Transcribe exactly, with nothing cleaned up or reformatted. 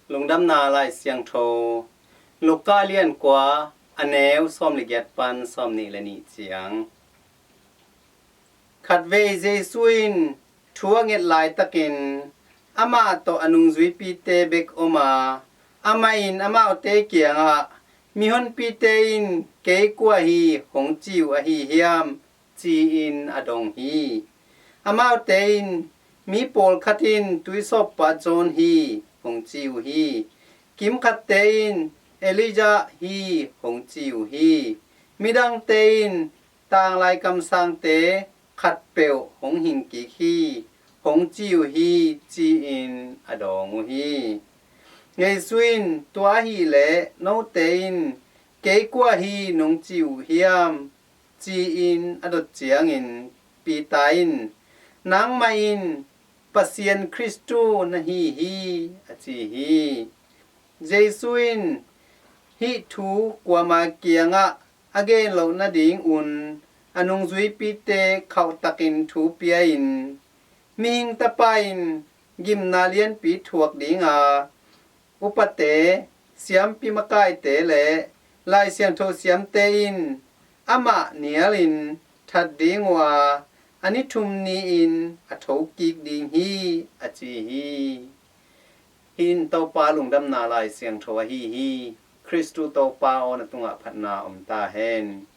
Lungdamna Lai Siangtho, Luka lian kua, a neu sawm le giat pan sawm nih le nih ciang. Khatvei Jesu in thu a nget laitakin amah tawh a nungzuipite bek om a, amah in amaute kiangah, "Mihonpite in kei kua hi hong ci uh ahi hiam?" ci-in a dong hi. Amaute in, "Mi pawlkhat in tuisawppa John hi hong ci uh hi. Kimkhatte in Elijah hi hong ci uh hi. Midangte in tanglai kamsangte khatpeuh hong hing kik hi hong ci uh hi," ci-in a dong uh hi. Jesu in, "Tua ahih leh note in kei kua hi nong ci uh hiam?" ci-in a dot ciangin Peter in, "Nangmah in Pasian Khristu na hi hi," a ci hi. Jesu in hih thu kuama kiangah a gen loh nadingun a nungzuipite khauhtakin thu pia-in, "Mihing Tapa in gimna lianpi thuak dinga, upate, siampi makaite le Lai Siangtho siamte in amah nialin that ding uh a, a ni thum ni-in a thokik ding hi," a ci hi. Hih in Topa Lungdamna Lai Siangtho ahi hi. Khristu Topa aw, na tungah phatna om ta hen.